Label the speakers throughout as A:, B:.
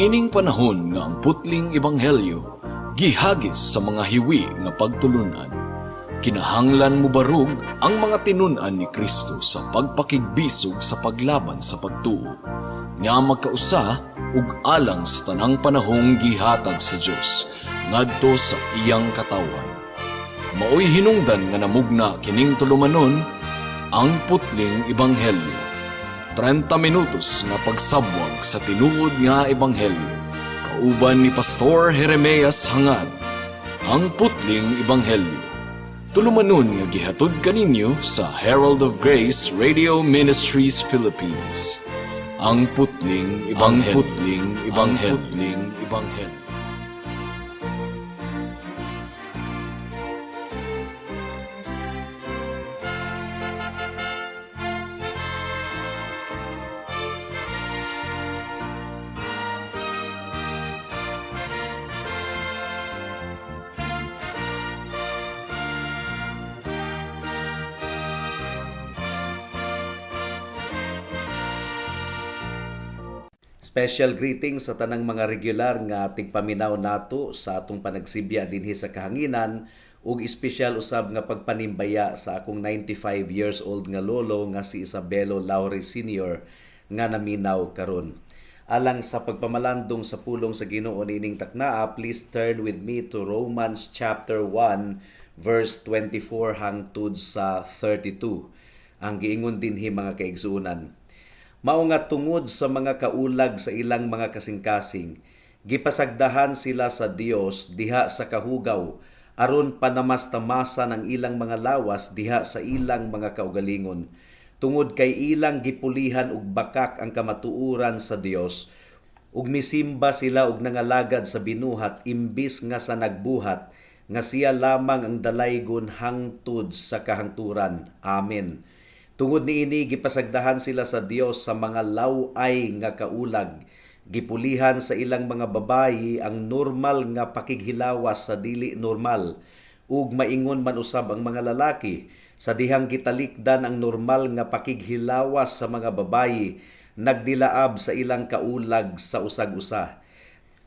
A: Niining panahon nga ang putling ebanghelyo gihagis sa mga hiwi nga pagtulunan, kinahanglan mobarog ang mga tinun-an ni Kristo sa pagpakigbisog sa paglaban sa pagtuo nga magkausa ug alang sa tanang panahong gihatag sa Dios ngadto sa iyang katawhan. Maoy hinungdan nga namugna kining tulumanon, Ang Putling Ebanghelyo. 30 minutos nga pagsabwag sa tinuod nga ebanghelyo. Kauban ni Pastor Jeremias Hangad. Ang Putling Ebanghelyo. Tulumanon nga gihatod kaninyo sa Herald of Grace Radio Ministries Philippines. Ang Putling Ebanghelyo. Ang Putling Ebanghelyo. Ang Putling Ebanghelyo.
B: Special greetings sa tanang mga regular nga tigpaminaw nato sa atong panagsibya dinhi sa kahanginan ug espesyal usab nga pagpanimbaya sa akong 95 years old nga lolo nga si Isabelo Laure Sr. nga naminaw karon. Alang sa pagpamalandong sa pulong sa Ginoo niining taknaa, please turn with me to Romans chapter 1 verse 24 hangtod sa 32. Ang giingon dinhi, mga kaigsuonan: "Mao nga tungod sa mga kaulag sa ilang mga kasing-kasing, gipasagdahan sila sa Dios diha sa kahugaw, aron panamastamasan ang ilang mga lawas diha sa ilang mga kaugalingon. Tungod kay ilang gipulihan og bakak ang kamatuoran sa Dios, ug misimba sila og nangalagad sa binuhat imbis nga sa nagbuhat, nga siya lamang ang dalaygon hangtod sa kahangturan. Amen. Tungod niini gipasagdahan sila sa Dios sa mga law-ay nga kaulag. Gipulihan sa ilang mga babayi ang normal nga pakighilawas sa dili normal. Ug maingon man usab ang mga lalaki, sa dihang gitalikdan ang normal nga pakighilawas sa mga babayi, nagdilaab sa ilang kaulag sa usag-usa.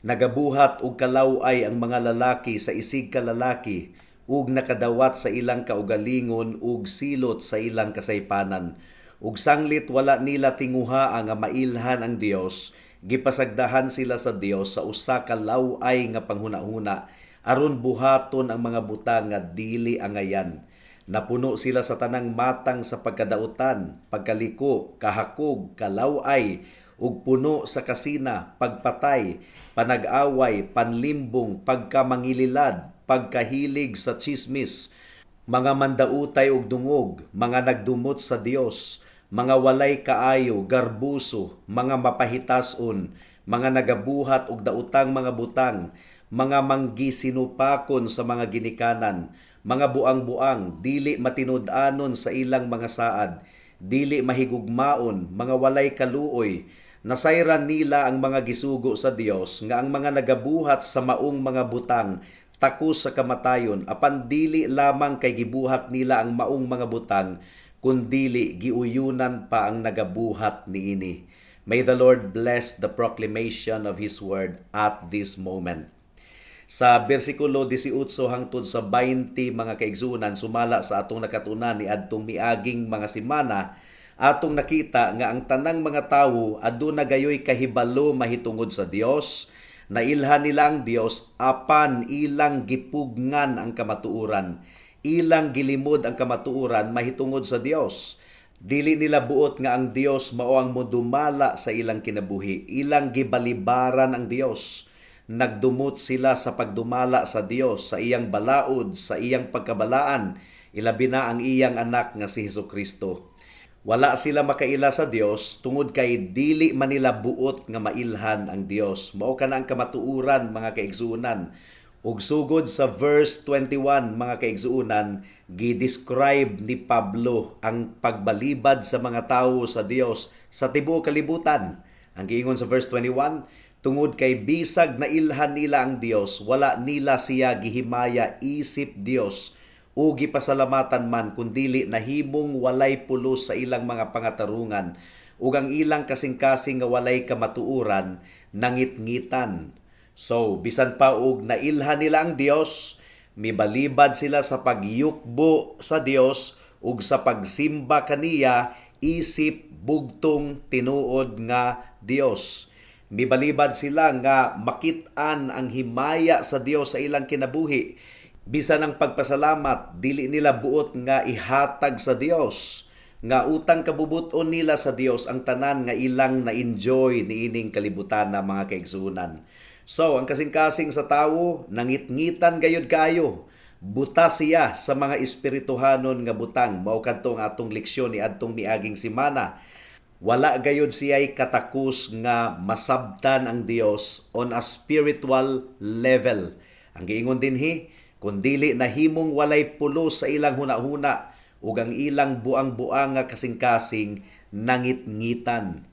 B: Nagabuhat og kalaw-ay ang mga lalaki sa isig ka lalaki ug nakadawat sa ilang kaugalingon ug silot sa ilang kasaypanan. Ug sanglit wala nila tinguha nga mailhan ang Dios, gipasagdahan sila sa Dios sa usa ka law-ay nga panghunahuna aron buhaton ang mga butang nga dili angayan. Napuno sila sa tanang matang sa pagkadautan, pagkaliko, kahakog, kalaw-ay, ug puno sa kasina, pagpatay, panag-away, panlimbong, pagkamangililad, pagkahilig sa chismis, mga mandautay og dungog, mga nagdumot sa Dios, mga walay kaayo, garbuso, mga mapahitason, mga nagabuhat og daotang mga butang, mga manggisinupakon sa mga ginikanan, mga buang-buang, dili matinud-anon sa ilang mga saad, dili mahigugmaon, mga walay kaluoy. Nasayran nila ang mga gisugo sa Dios nga ang mga nagabuhat sa maong mga butang takos sa kamatayon, apan dili lamang kay gibuhat nila ang maong mga butang, kundili giuyunan pa ang nagabuhat niini." May the Lord bless the proclamation of His word at this moment. Sa bersikulo 18 hangtod sa 20, mga kaigsuonan, sumala sa atong nakatunan ni adtong miaging mga semana, atong nakita nga ang tanang mga tawo aduna gayoy kahibalo mahitungod sa Dios. Nailhan nila ang Dios, apan ilang gipugngan ang kamatuoran. Ilang gilimod ang kamatuoran mahitungod sa Dios. Dili nila buot nga ang Dios mao ang modumala sa ilang kinabuhi. Ilang gibalibaran ang Dios. Nagdumot sila sa pagdumala sa Dios, sa iyang balaod, sa iyang pagkabalaan, ilabi na ang iyang anak nga si Hesus Kristo. Wala sila makaila sa Dios tungod kay dili man nila buot nga mailhan ang Dios. Mao kana ang kamatuoran, mga kaigsuonan. Ug sugod sa verse 21, mga kaigsuonan, gi-describe ni Pablo ang pagbalibad sa mga tawo sa Dios sa tibuok kalibutan. Ang giingon sa verse 21, "Tungod kay bisag nailhan nila ang Dios, wala nila siya gihimaya isip Dios o gipasalamatan man, kundili nahimong walay pulos sa ilang mga pangatarungan ug ang ilang kasing-kasing nga walay kamatuoran. nangitngitan. So, bisan pa og nailhan nila ang Dios, mibalibad sila sa pagyukbo sa Dios ug sa pagsimba kaniya isip bugtong tinuod nga Dios. Mibalibad sila nga makit-an ang himaya sa Dios sa ilang kinabuhi. Bisan ang pagpasalamat, dili nila buot nga ihatag sa Dios, nga utang kabubuton nila sa Dios ang tanan nga ilang na-enjoy niining kalibutan na, mga kaigsuonan. So, ang kasing-kasing sa tawo nangitngitan gayud kaayo. Buta siya sa mga espirituhanon nga butang. Mao kadto ang atong leksyon ni adtong miaging semana. Wala gayud siya'y katakos nga masabtan ang Dios on a spiritual level. Ang giingon dinhi, kun dili nahimong walay pulos sa ilang hunahuna ug ang ilang buang-buang nga kasing-kasing nangitngitan.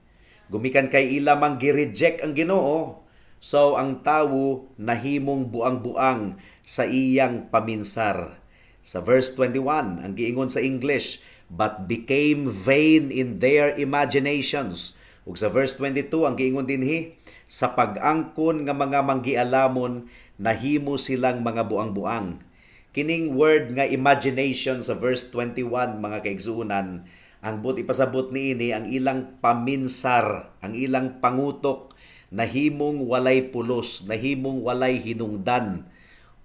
B: Gumikan kay ila mang gi-reject ang Ginoo, so ang tawo nahimong buang-buang sa iyang paminsar. Sa verse 21, ang giingon sa English, "But became vain in their imaginations." Ug sa verse 22, ang giingon dinhi, sa pag-angkon nga mga manggialamon, nahimo silang mga buang-buang. Kining word nga "imagination" sa verse 21, mga kaigsuonan, ang buot ipasabot niini, ang ilang paminsar, ang ilang pangutok nahimong walay pulos, nahimong walay hinungdan.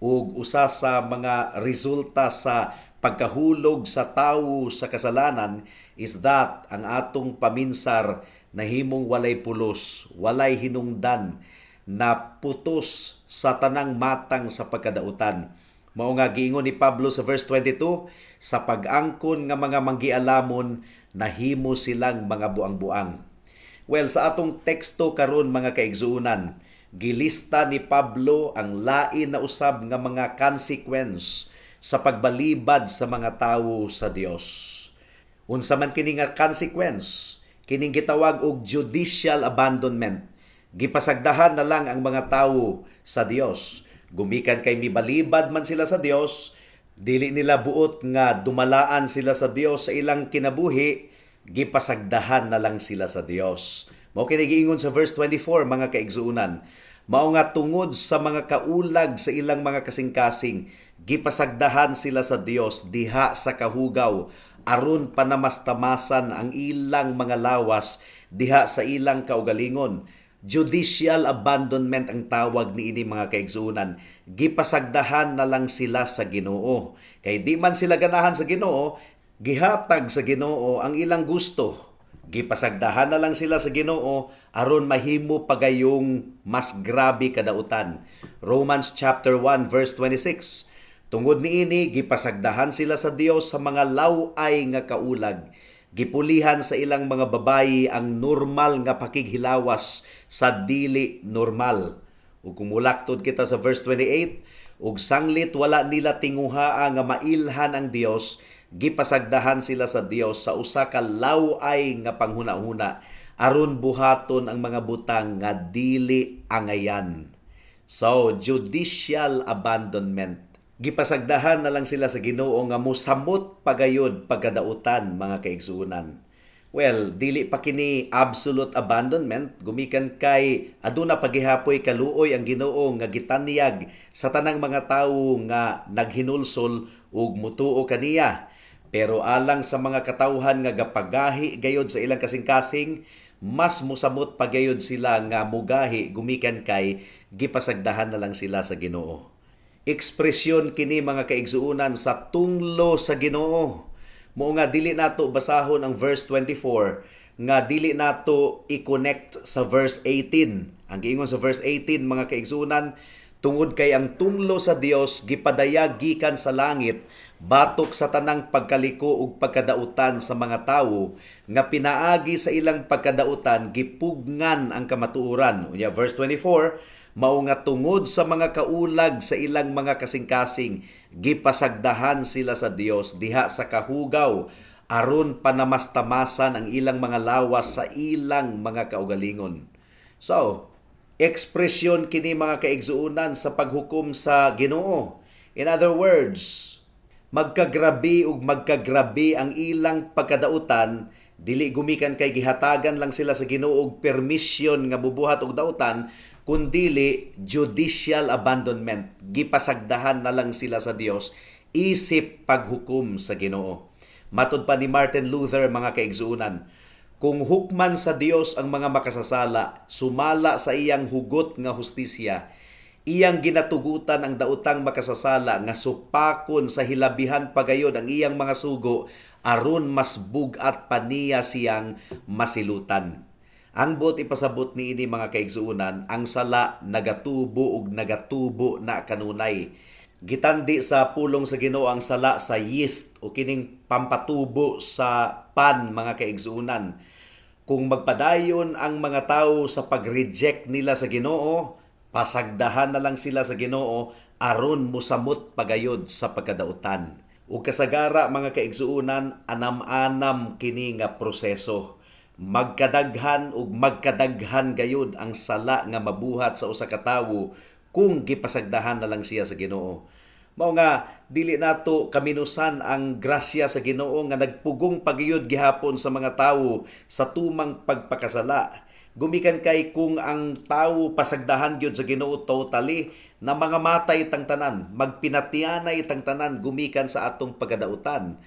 B: Ug usa sa mga resulta sa pagkahulog sa tawo sa kasalanan is that ang atong paminsar nahimong walay pulos, walay hinungdan, na putos sa tanang matang sa pagkadautan. Mao nga giingon ni Pablo sa verse 22, sa pag-angkon nga mga manggialamon, nahimo silang mga buang-buang. Well, sa atong teksto karon, mga kaigsuonan, gilista ni Pablo ang lain na usab nga mga consequence sa pagbalibad sa mga tawo sa Dios. Unsa man kini nga consequence? Kining gitawag og judicial abandonment. Gipasagdahan na lang ang mga tawo sa Dios. Gumikan kay mibalibad man sila sa Dios, dili nila buot nga dumalaan sila sa Dios sa ilang kinabuhi, gipasagdahan na lang sila sa Dios. Mao kini giingon sa verse 24, mga kaigsuonan. Mao nga tungod sa mga kaulag sa ilang mga kasing-kasing, gipasagdahan sila sa Dios diha sa kahugaw aron panamastamasan ang ilang mga lawas diha sa ilang kaugalingon. Judicial abandonment ang tawag niini, mga kaigsuonan. Gipasagdahan na lang sila sa Ginoo. Kay di man sila ganahan sa Ginoo, gihatag sa Ginoo ang ilang gusto. Gipasagdahan na lang sila sa Ginoo aron mahimo pagayong mas grabe kadautan. Romans chapter 1 verse 26. Tungod niini, gipasagdahan sila sa Dios sa mga law-ay nga kaulag. Gipulihan sa ilang mga babayi ang normal nga pakighilawas sa dili normal. Ug kung mulaktod kita sa verse 28, ug sanglit wala nila tinguhaa nga mailhan ang Dios, gipasagdahan sila sa Dios sa usa ka law-ay nga panghuna-huna aron buhaton ang mga butang nga dili angayan. So, judicial abandonment. Gipasagdahan na lang sila sa Ginoo nga mosamot pagayod pagkadautan, mga kaigsuonan. Well, dili pa kini absolute abandonment gumikan kay aduna pagihapoy kaluoy ang Ginoo nga gitanyag sa tanang mga tawo nga naghinulsol ug mutuo kaniya. Pero alang sa mga katawhan nga gapagahi gayod sa ilang kasing-kasing, mas musamot pagayod sila nga mugahi gumikan kay gipasagdahan na lang sila sa Ginoo. Ekspresyon kini, mga kaigsuonan, sa tunglo sa Ginoo. Mao nga dili nato basahon ang verse 24 nga dili nato i-connect sa verse 18. Ang giingon sa verse 18, mga kaigsuonan, tungod kay ang tunglo sa Dios gipadayag gikan sa langit batok sa tanang pagkaliko ug pagkadautan sa mga tawo nga pinaagi sa ilang pagkadautan gipugngan ang kamatuoran. Unya verse 24, mao nga tungod sa mga kaulag sa ilang mga kasing-kasing, gipasagdahan sila sa Dios diha sa kahugaw aron panamastamasan ang ilang mga lawas sa ilang mga kaugalingon. So, ekspresyon kini, mga kaigsuonan, sa paghukom sa Ginoo. In other words, magkagrabe ug magkagrabe ang ilang pagkadautan. Dili gumikan kay gihatagan lang sila sa Ginoo og permission nga bubuhat og dautan, kundili judicial abandonment. Gipasagdahan na lang sila sa Dios isip paghukom sa Ginoo. Matod pa ni Martin Luther, mga kaigsuonan, kung hukman sa Dios ang mga makasasala sumala sa iyang hugot nga hustisya, iyang ginatugutan ang daotang makasasala nga supakon sa hilabihan pagayod ang iyang mga sugo aron mas bug-at pa niya siyang masilutan. Ang buot ipasabot niini, mga kaigsuonan, ang sala nagatubo ug nagatubo na kanunay. Gitandi sa pulong sa Ginoo ang sala sa yeast o kining pampatubo sa pan, mga kaigsuonan. Kung magpadayon ang mga tao sa pag-reject nila sa Ginoo, pasagdahan na lang sila sa Ginoo aron musamot pagayod sa pagkadautan. Ug kasagara, mga kaigsuonan, anam-anam kini nga proseso. Magkadaghan ug magkadaghan gayud ang sala nga mabuhat sa usa ka tawo kung gipasagdahan na lang siya sa Ginoo. Mao nga dili nato kaminusan ang grasya sa Ginoo nga nagpugong pagiyod gihapon sa mga tawo sa tumang pagpakasala. Gumikan kay kung ang tawo pasagdahan gyud sa Ginoo totally, na mga matay tang tanan, magpinatianay tang tanan gumikan sa atong pagkadautan.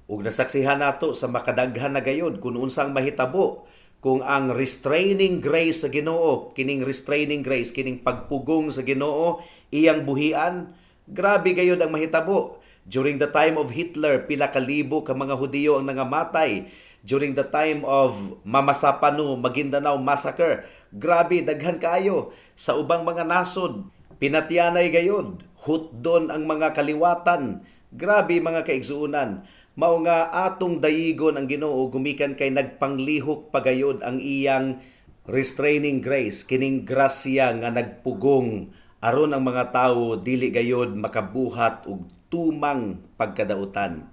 B: Ug nasaksihan nato sa makadaghan na gayod kung unsang mahitabo kung ang restraining grace sa Ginoo, kining restraining grace, kining pagpugong sa Ginoo iyang buhian, grabe gayod ang mahitabo. During the time of Hitler, pila ka libo ka mga Hudiyo ang nangamatay. During the time of Mamasapano, Maguindanao Massacre, grabe daghan kaayo. Sa ubang mga nasod, pinatyanay gayod, hutdon ang mga kaliwatan. Grabe, mga kaigsuonan. Mao nga atong dayigon ang Ginoo gumikan kay nagpanglihok pagayod ang iyang restraining grace, kining grasya nga nagpugong aron ang mga tawo dili gayod makabuhat og tumang pagkadautan.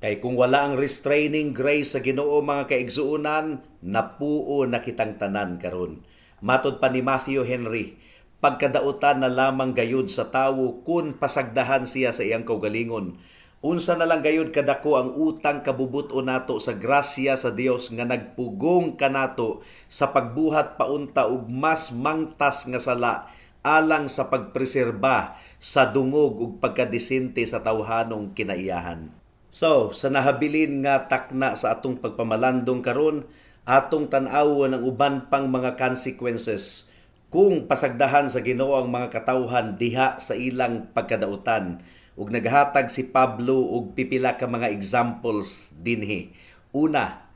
B: Kay kung wala ang restraining grace sa Ginoo, mga kaigsuonan, napuo na kitang tanan karon. Matod pa ni Matthew Henry, pagkadautan na lamang gayud sa tawo kung pasagdahan siya sa iyang kaugalingon. Unsa na lang gayud kadako ang utang kabubuto nato sa grasya sa Dios nga nagpugong kanato sa pagbuhat paunta og mas mangtas nga sala alang sa pagpreserba sa dungog ug pagkadisente sa tawhanong kinaiyahan. So, sa nahabilin nga takna sa atong pagpamalandong karon, atong tan-awon ang uban pang mga consequences kung pasagdahan sa Ginoo ang mga katawhan diha sa ilang pagkadautan. Ug naghatag si Pablo og pipila ka mga examples dinhi. Una,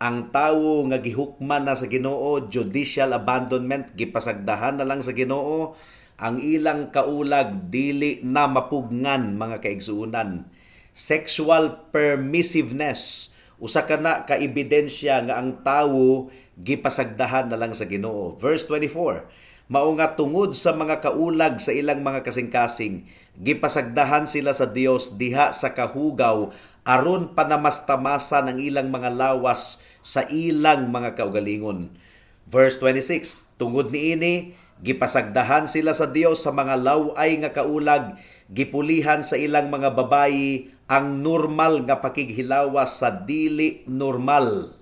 B: ang tawo nga gihukman na sa Ginoo, judicial abandonment, gipasagdahan na lang sa Ginoo, ang ilang kaulag dili na mapugngan, mga kaigsuonan. Sexual permissiveness, usa ka na ka ebidensya nga ang tawo gipasagdahan na lang sa Ginoo. Verse 24, mao nga tungod sa mga kaulag sa ilang mga kasing-kasing, gipasagdahan sila sa Dios diha sa kahugaw aron panamastamasan ang ilang mga lawas sa ilang mga kaugalingon. Verse 26, tungod niini gipasagdahan sila sa Dios sa mga laway nga kaulag, gipulihan sa ilang mga babayi ang normal nga pakighilawas sa dili normal.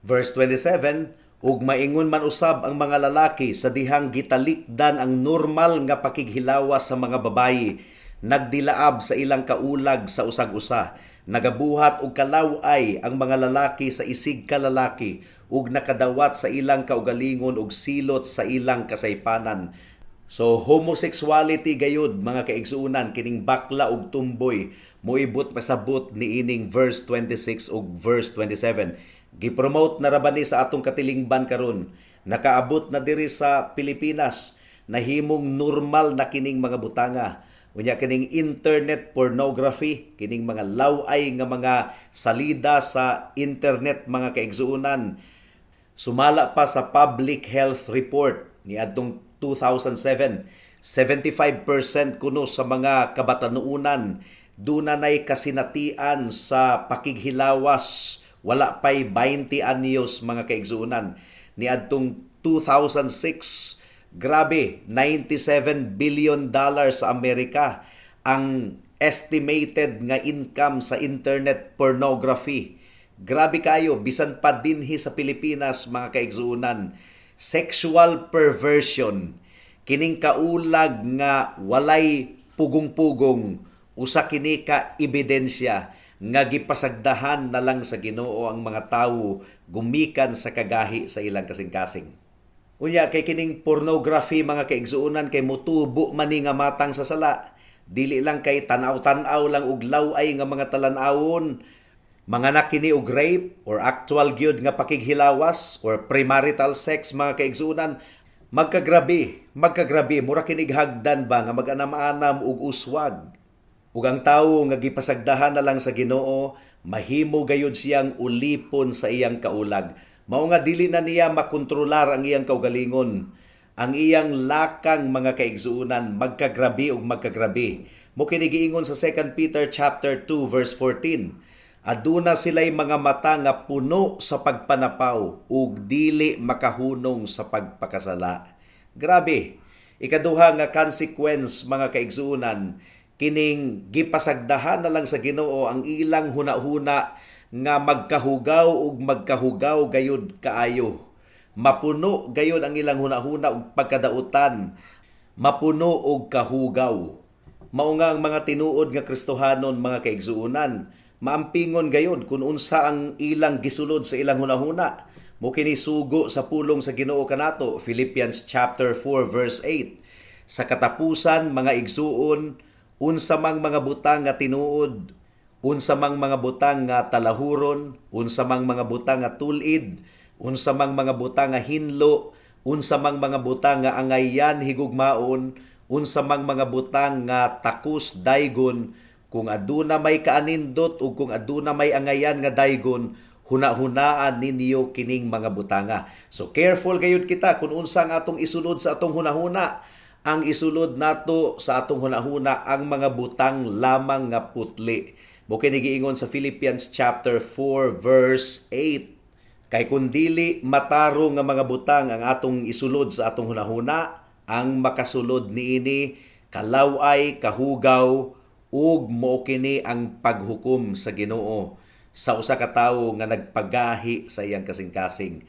B: Verse 27, ug maingon man usab ang mga lalaki sa dihang gitalikdan ang normal nga pakighilawas sa mga babayi, nagdilaab sa ilang kaulag sa usag-usa, nagabuhat og kalaway ang mga lalaki sa isig ka lalaki, ug nakadawat sa ilang kaugalingon og silot sa ilang kasaypanan. So homosexuality gayud, mga kaigsuonan, kining bakla ug tumboy, moibot pasabot niining verse 26 ug verse 27. Gipromote na ra ba ni sa atong katilingban karon? Nakaabot na diri sa Pilipinas. Nahimong normal na kining mga butanga. Unya kining internet pornography, kining mga laway nga mga salida sa internet, mga kaigsuonan. Sumala pa sa Public Health Report niadtong 2007, 75% kuno sa mga kabatanuunan duna nay kasinatian sa pakighilawas wala pa'y 20 anyos, mga kaigsuonan. Niadtong 2006, grabe, $97 billion sa Amerika ang estimated nga income sa internet pornography. Grabe kayo, bisan pa dinhi sa Pilipinas, mga kaigsuonan, sexual perversion, kining kaulag nga walay pugong-pugong, usa kini ka ebidensya nga gipasagdahan na lang sa Ginoo ang mga tawo gumikan sa kagahi sa ilang kasing-kasing. Unya kay kining pornography, mga kaigsuonan, kay motubo man ni nga matang sa sala. Dili lang kay tan-aw-tan-aw lang og law-ay nga mga talan-awon. Manganak kini og rape or actual gyud nga pakighilawas or premarital sex, mga kaigsuonan. Magkagrabe, magkagrabe, mura kinig hagdan ba nga mag-anam-anam og uswag. Ug ang tawo nga gipasagdahan na lang sa Ginoo, mahimo gayud siyang ulipon sa iyang kaulag. Mao nga dili na niya makontrolar ang iyang kaugalingon. Ang iyang lakang, mga kaigsuonan, magkagrabe ug magkagrabe. Mao kini giingon sa 2 Peter chapter 2 verse 14. Aduna sila'y mga mata nga puno sa pagpanapaw ug dili makahunong sa pagpakasala. Grabe. Ikaduha nga consequence, mga kaigsuonan, kining gipasagdahan na lang sa Ginoo ang ilang hunahuna nga magkahugaw ug magkahugaw gayud kaayo. Mapuno gayud ang ilang hunahuna og pagkadautan, mapuno og kahugaw. Mao nga ang mga tinuod nga Kristohanon, mga kaigsuonan, maampingon gayud kung unsa ang ilang gisulod sa ilang hunahuna. Mao kini sugo sa pulong sa Ginoo kanato, Philippians chapter 4 verse 8. Sa katapusan, mga igsuon, unsa mang mga butang nga tinuod, unsa mang mga butang nga talahuron, unsa mang mga butang nga tul-id, unsa mang mga butang nga hinlo, unsa mang mga butang nga angayan higugmaon, unsa mang mga butang nga takos daygon, kung aduna may kaanindot ug kung aduna may angayan nga daygon, huna-hunaan ninyo kining mga butanga. So careful gayud kita kung unsa ang atong isulod sa atong hunahuna. Ang isulod nato sa atong hunahuna ang mga butang lamang nga putli. Mao kini giingon sa Philippians chapter 4 verse 8. Kay kun dili matarong nga mga butang ang atong isulod sa atong hunahuna, ang makasulod niini kalaw-ay, kahugaw, ug mao kini ang paghukom sa Ginoo sa usa ka tawo nga nagpagahi sa iyang kasing-kasing.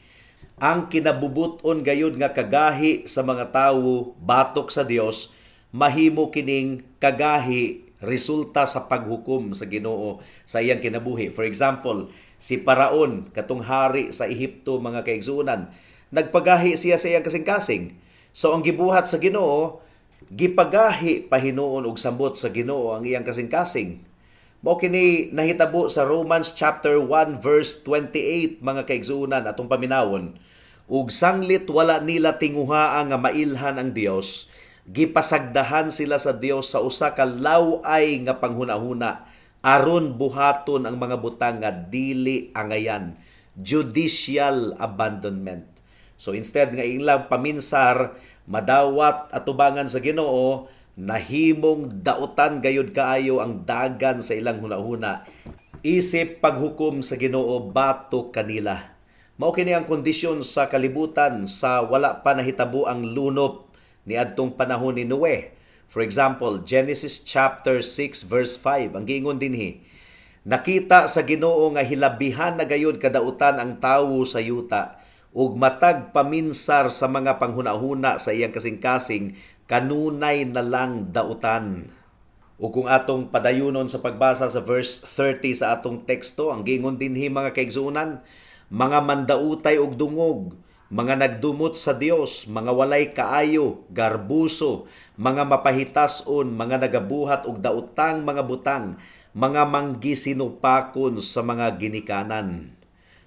B: Ang kinabubuton gayud nga kagahi sa mga tawo batok sa Dios, mahimo kining kagahi resulta sa paghukom sa Ginoo sa iyang kinabuhi. For example, si Paraon, katong hari sa Ehipto, mga kaigsuonan, nagpagahi siya sa iyang kasing-kasing. So ang gibuhat sa Ginoo, gipagahi pahinuon og samot sa Ginoo ang iyang kasing-kasing. Mao kini nahitabo sa Romans chapter 1 verse 28, mga kaigsuonan, atong paminawon. Ug sanglit wala nila tinguhaa nga mailhan ang Dios, gipasagdahan sila sa Dios sa usa ka law-ay nga panghunahuna aron buhaton ang mga butang nga dili angayan. Judicial abandonment. So instead nga ilang paminsar madawat atubangan sa Ginoo, nahimong dautan gayud kaayo ang dagan sa ilang hunahuna isip paghukom sa Ginoo batok kanila. Mao kini ang kondisyon sa kalibutan sa wala pa nahitabo ang lunop niadtong panahon ni Noe. For example, Genesis chapter 6 verse 5, ang giingon dinhi: Nakita sa Ginoo nga hilabihan na gayud kadautan ang tawo sa yuta, ug matag paminsar sa mga panghunahuna sa iyang kasing-kasing kanunay na lang dautan. Ug kung atong padayunon sa pagbasa sa verse 30 sa atong teksto, ang giingon dinhi, mga kaigsuonan, mga mandautay og dungog, mga nagdumot sa Dios, mga walay kaayo, garbuso, mga mapahitason, mga nagabuhat og daotang mga butang, mga manggisinupakon sa mga ginikanan.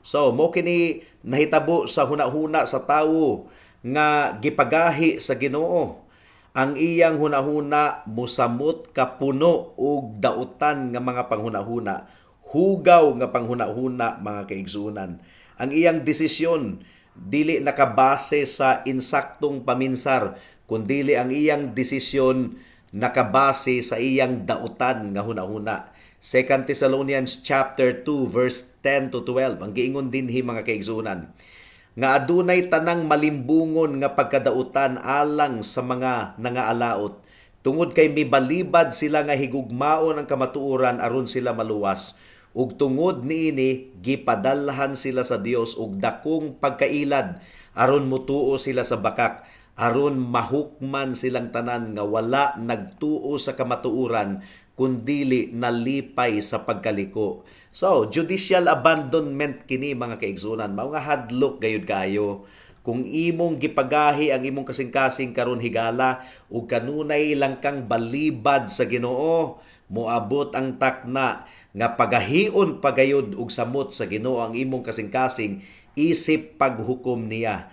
B: So, mao kini nahitabo sa hunahuna sa tawo nga gipagahi sa Ginoo. Ang iyang hunahuna musamot kapuno og dautan nga mga panghunahuna, hugaw nga panghunahuna, mga kaigsuonan. Ang iyang desisyon dili nakabase sa insaktong paminsar, kundili ang iyang desisyon nakabase sa iyang dautan nga hunahuna. 2 Thessalonians chapter 2 verse 10 to 12, ang giingon dinhi, mga kaigsuonan, nga adunay tanang malimbungon nga pagkadautan alang sa mga nangaalaot, tungod kay mibalibad sila nga higugmaon ang kamatuoran aron sila maluwas. Ug tungod niini gipadalhan sila sa Dios og dakong pagkailad aron mutuo sila sa bakak, aron mahukman silang tanan nga wala nagtuo sa kamatuoran kundili nalipay sa pagkaliko. So, judicial abandonment kini, mga kaigsunan, mao nga hadlok gayud kaayo. Kung imong gipagahi ang imong kasing-kasing karon higala ug kanunay lang kang balibad sa Ginoo, moabot ang takna nga pagahion pagayod og samot sa Ginoo ang imong kasing-kasing isip paghukom niya.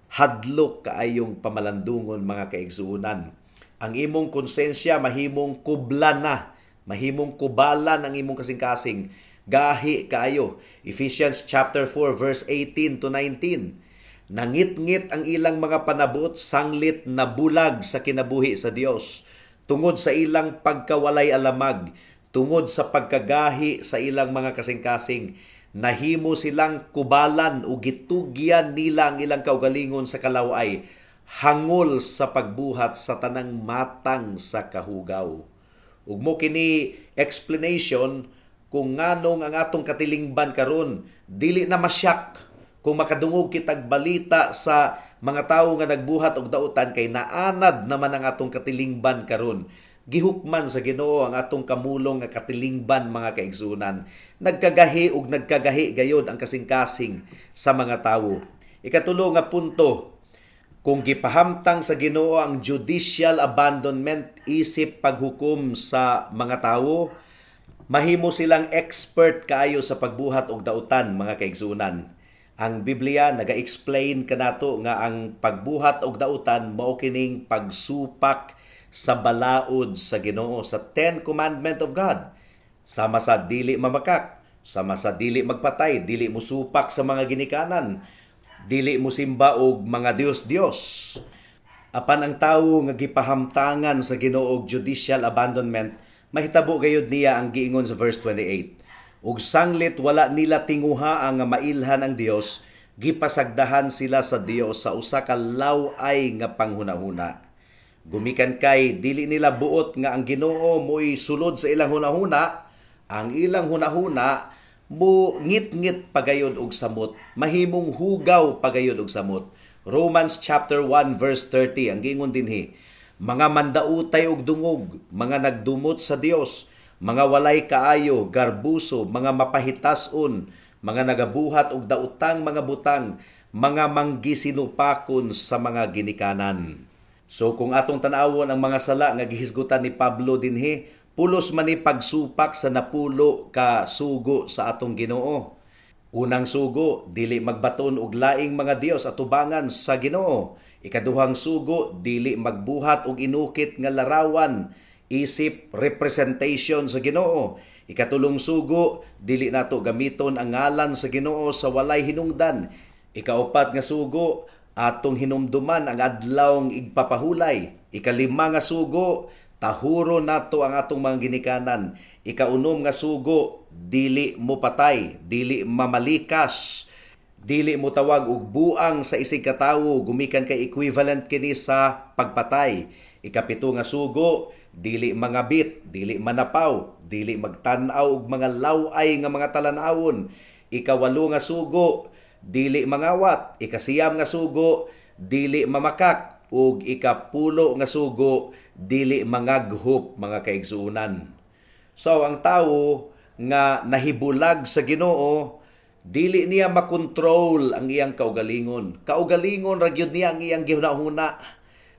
B: Hadlok kaayong pamalandungon, mga kaigsuonan. Ang imong konsensya mahimong kubla na, mahimong kubalan ang imong kasing-kasing. Gahi kaayo. Ephesians chapter 4 verse 18 to 19. Nangitngit ang ilang mga panabot sanglit nabulag sa kinabuhi sa Dios tungod sa ilang pagkawalay alamag, tungod sa pagkagahi sa ilang mga kasing-kasing, nahimo silang kubalan ug gitugyan nila ang ilang kaugalingon sa kalaway, hangol sa pagbuhat sa tanang matang sa kahugaw. Ug mo kini explanation kung nganong ang atong katilingban karon dili na masyak kung makadungog kitag balita sa mga tawo nga nagbuhat og dautan, kay naanad naman ang atong katilingban karon. Gihukman sa Ginoo ang atong kamulong nga katilingban, mga kaigsunan. Nagkagahi ug nagkagahi gayod ang kasing-kasing sa mga tawo. Ikatulo nga punto, kung gipahamtang sa Ginoo ang judicial abandonment isip paghukom sa mga tawo, mahimo silang expert kaayo sa pagbuhat og dautan, mga kaigsunan. Ang Biblia naga-explain kanato nga ang pagbuhat og dautan mao kining pagsupak sa balaod sa Ginoo, sa Ten Commandment of God. Sama sa dili mamakak, sama sa dili magpatay, dili musupak sa mga ginikanan, dili mosimba og mga dios-dios. Apan ang tawo nga gipahamtangan sa Ginoo og judicial abandonment, mahitabo gayud niya ang giingon sa verse 28. Ug sanglit wala nila tinguha nga mailhan ang Dios, gipasagdahan sila sa Dios sa usa ka law-ay nga panghunahuna. Gumikan kay dili nila buot nga ang Ginoo mo'y sulod sa ilang hunahuna, ang ilang hunahuna mo ngit-ngit pagayod og samot, mahimong hugaw pagayod og samot. Romans chapter 1 verse 30 ang giingon dinhi, mga mandautay og dungog, mga nagdumot sa Dios, mga walay kaayo, garbuso, mga mapahitason, mga nagabuhat og daotang mga butang, mga manggisinupakon sa mga ginikanan. So kung atong tan-awon ang mga sala nga gihisgutan ni Pablo dinhi, pulos man ni pagsupak sa 10 ka sugo sa atong Ginoo. Unang sugo, dili magbaton og laing mga dios atubangan sa Ginoo. Ikaduhang sugo, dili magbuhat og inukit nga larawan isip representation sa Ginoo. Ikatulong sugo, dili nato gamiton ang ngalan sa Ginoo sa walay hinungdan. Ikaupat nga sugo, atong hinumduman ang adlawng igpapahulay. Ikalima nga sugo, tahuro nato ang atong mga ginikanan. Ikaunom nga sugo, dili mo patay, dili mamalikas, dili mo tawag og buang sa isig katawo gumikan kay equivalent kini sa pagpatay. Ikapito nga sugo, dili mangabit, dili manapaw, dili magtan-aw og mga law-ay nga mga talan-awon. Ikawalo nga sugo, dili mangawat. Ikasiyam nga sugo, dili mamakak. Ug ikapulo nga sugo, dili mangaghop, mga kaigsuonan. So ang tawo nga nahibulag sa Ginoo, dili niya makontrol ang iyang kaugalingon. Kaugalingon ra gyud niya ang iyang gihunahuna.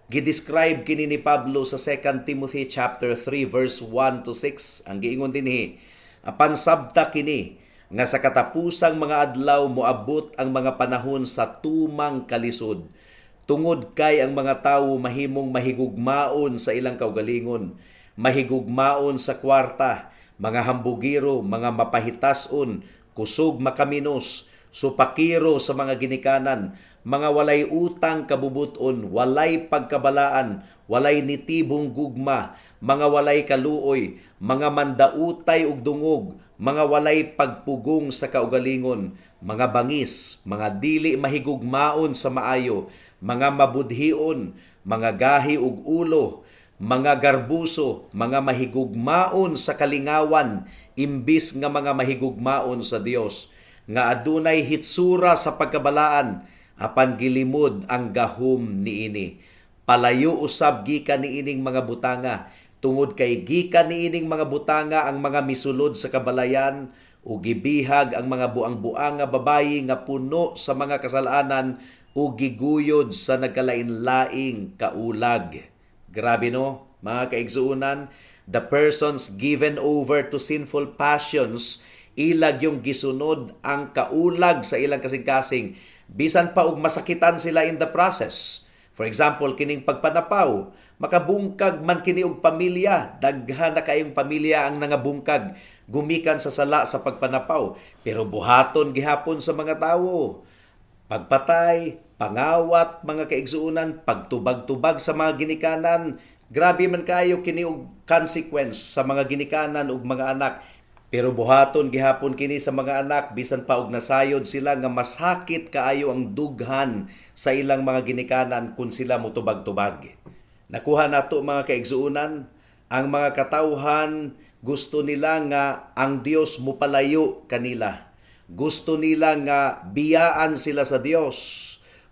B: Gidescribe kini ni Pablo sa 2 Timothy chapter 3 verse 1 to 6. Ang giingon dinhi, apan sabta kini nga sa katapusang mga adlaw moabot ang mga panahon sa tumang kalisod, tungod kay ang mga tawo mahimong mahigugmaon sa ilang kaugalingon, mahigugmaon sa kwarta, mga hambugiro, mga mapahitason, kusog makaminos, supakiro sa mga ginikanan, mga walay utang kabubuton, walay pagkabalaan, walay nitibong gugma, mga walay kaluoy, mga mandautay og dungog, mga walay pagpugong sa kaugalingon, mga bangis, mga dili mahigugmaon sa maayo, mga mabudhion, mga gahi og ulo, mga garbuso, mga mahigugmaon sa kalingawan, Imbis nga mga mahigugmaon sa Dios, nga adunay hitsura sa pagkabalaan, apan gilimod ang gahom niini. Palayo usab gikan niining mga butanga, tungod kay gikan niining mga butanga ang mga misulod sa kabalayan ug gibihag ang mga buang-buang nga babayi nga puno sa mga kasalanan ug giguyod sa nagkalain-laing kaulag. Grabe no, mga kaigsuonan, the persons given over to sinful passions, ilag yung gisunod ang kaulag sa ilang kasing-kasing, bisan pa og masakitan sila in the process. For example, kining pagpanapaw, makabungkag man kini og pamilya, daghan na kayong pamilya ang nangabungkag gumikan sa sala sa pagpanapaw, pero buhaton gihapon sa mga tawo. Pagpatay, pangawat, mga kaigsuonan, pagtubag-tubag sa mga ginikanan, grabe man kayo kini og consequence sa mga ginikanan ug mga anak. Pero buhaton gihapon kini sa mga anak bisan pa og nasayod sila nga masakit kaayo ang dughan sa ilang mga ginikanan kung sila motubag-tubag. Nakuha nato, mga kaigsuonan, ang mga katawhan gusto nila nga ang Dios mopalayo kanila. Gusto nila nga biyaan sila sa Dios.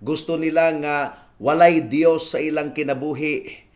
B: Gusto nila nga walay Dios sa ilang kinabuhi.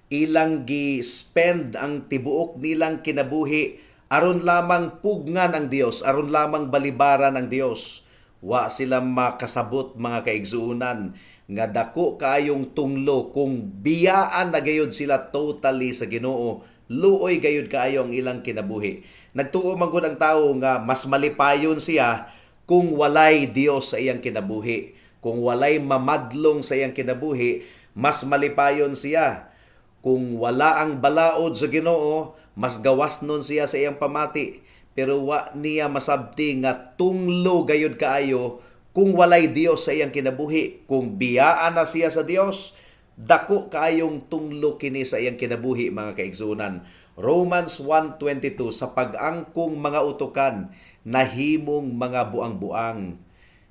B: Ilang gi-spend ang tibuok nilang kinabuhi aron lamang pugnan ang Dios, aron lamang balibaran ang Dios. Wa sila makasabot, mga kaigsuonan, nga dako kaayong tunglo kung biyaan na gayud sila totally sa Ginoo. Luoy gayud kaayo ang ilang kinabuhi. Nagtuo man gud ang tawo nga mas malipayon siya kung walay Dios sa iyang kinabuhi. Kung walay mamadlong sa iyang kinabuhi, mas malipayon siya. Kung wala ang balaod sa Ginoo, mas gawas nun siya sa iyang pamati. Pero wa niya masabti nga tunglo gayud kaayo kung walay Dios sa iyang kinabuhi. Kung biyaan na siya sa Dios, dako kaayong tunglo kini sa iyang kinabuhi, mga kaigsuonan. Romans 1:22, sa pag-angkong mga utokan, nahimong mga buang-buang.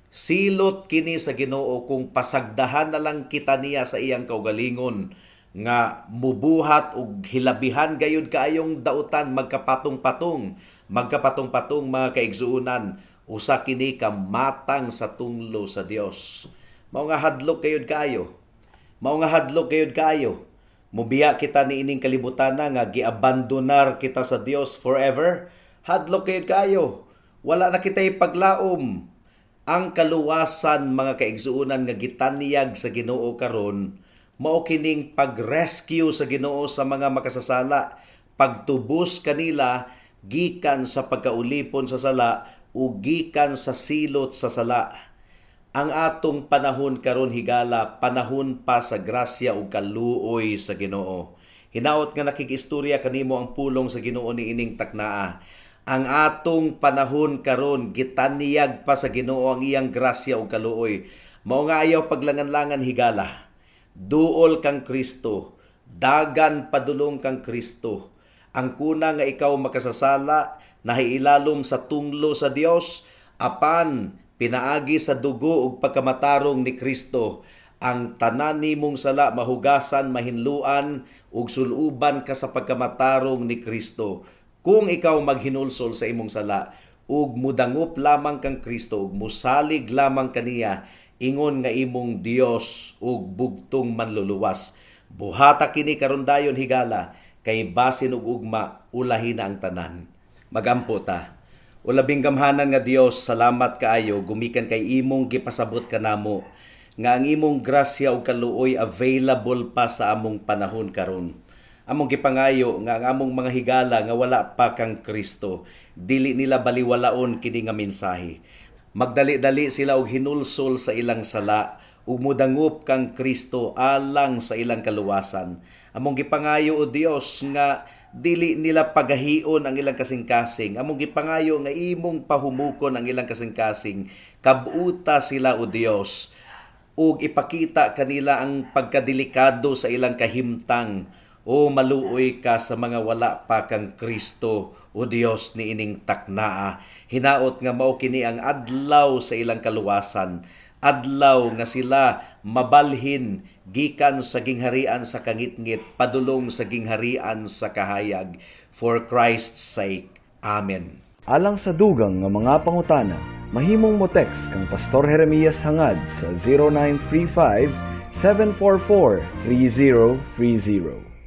B: Silot kini sa Ginoo kung pasagdahan na lang kita niya sa iyang kaugalingon nga mubuhat og hilabihan gayud kaayong dautan, magkapatong-patong, magkapatong-patong, mga kaigsuonan. Usa kini ka matang sa tunglo sa Dios. Mao nga hadlok kayod kaayo, mao nga hadlok kayod kaayo mubiya kita niining kalibutan nga giabandonar kita sa Dios forever. Hadlok kayod kaayo, wala na kitay paglaom. Ang kaluwasan, mga kaigsuonan, nga gitanyag sa Ginoo karon, mao kining pag-rescue sa Ginoo sa mga makasasala, pagtubos kanila gikan sa pagkaulipon sa sala o gikan sa silot sa sala. Ang atong panahon karon, higala, panahon pa sa grasya ug kaluoy sa Ginoo. Hinaot nga nakikistorya kanimo ang pulong sa Ginoo niining taknaa. Ang atong panahon karon, gitanyag pa sa Ginoo ang iyang grasya ug kaluoy. Mao nga ayaw paglangan-langan, higala. Duol kang Kristo, dagan padulong kang Kristo. Ang kuna nga ikaw makasasala, nahiilalom sa tunglo sa Dios, apan pinaagi sa dugo ug pagkamatarong ni Kristo, ang tanan nimong sala mahugasan, mahinluan ug suluban ka sa pagkamatarong ni Kristo. Kung ikaw maghinulsol sa imong sala ug mudangop lamang kang Kristo ug musalig lamang kaniya ingon nga imong Dios ug bugtong manluluwas. Buhata kini karon dayon, higala, kay basin ug ugma ulahi na ang tanan. Magampo ta. O labing gamhanan nga Dios, salamat kaayo gumikan kay imong gipasabot kanamo nga ang imong grasya ug kaluoy available pa sa among panahon karon. Among gipangayo nga ang among mga higala nga wala pa kang Kristo, dili nila baliwalaon kini nga mensahe. Magdali-dali sila og hinulsol sa ilang sala ug mudangop kang Kristo alang sa ilang kaluwasan. Among gipangayo, o Dios, nga dili nila pagahion ang ilang kasing-kasing. Among gipangayo nga imong pahumukon ang ilang kasing-kasing. Kabuta sila, o Dios, ug ipakita kanila ang pagkadelikado sa ilang kahimtang. O maluoy ka sa mga wala pa kang Kristo, o Dios, niining taknaa. Hinaot nga mao kini ang adlaw sa ilang kaluwasan. Adlaw nga sila mabalhin gikan sa gingharian sa kangitngit padulong sa gingharian sa kahayag. For Christ's sake. Amen.
A: Alang sa dugang nga mga pangutana, mahimong mo text kang Pastor Jeremias Hangad sa 0935 744 3030.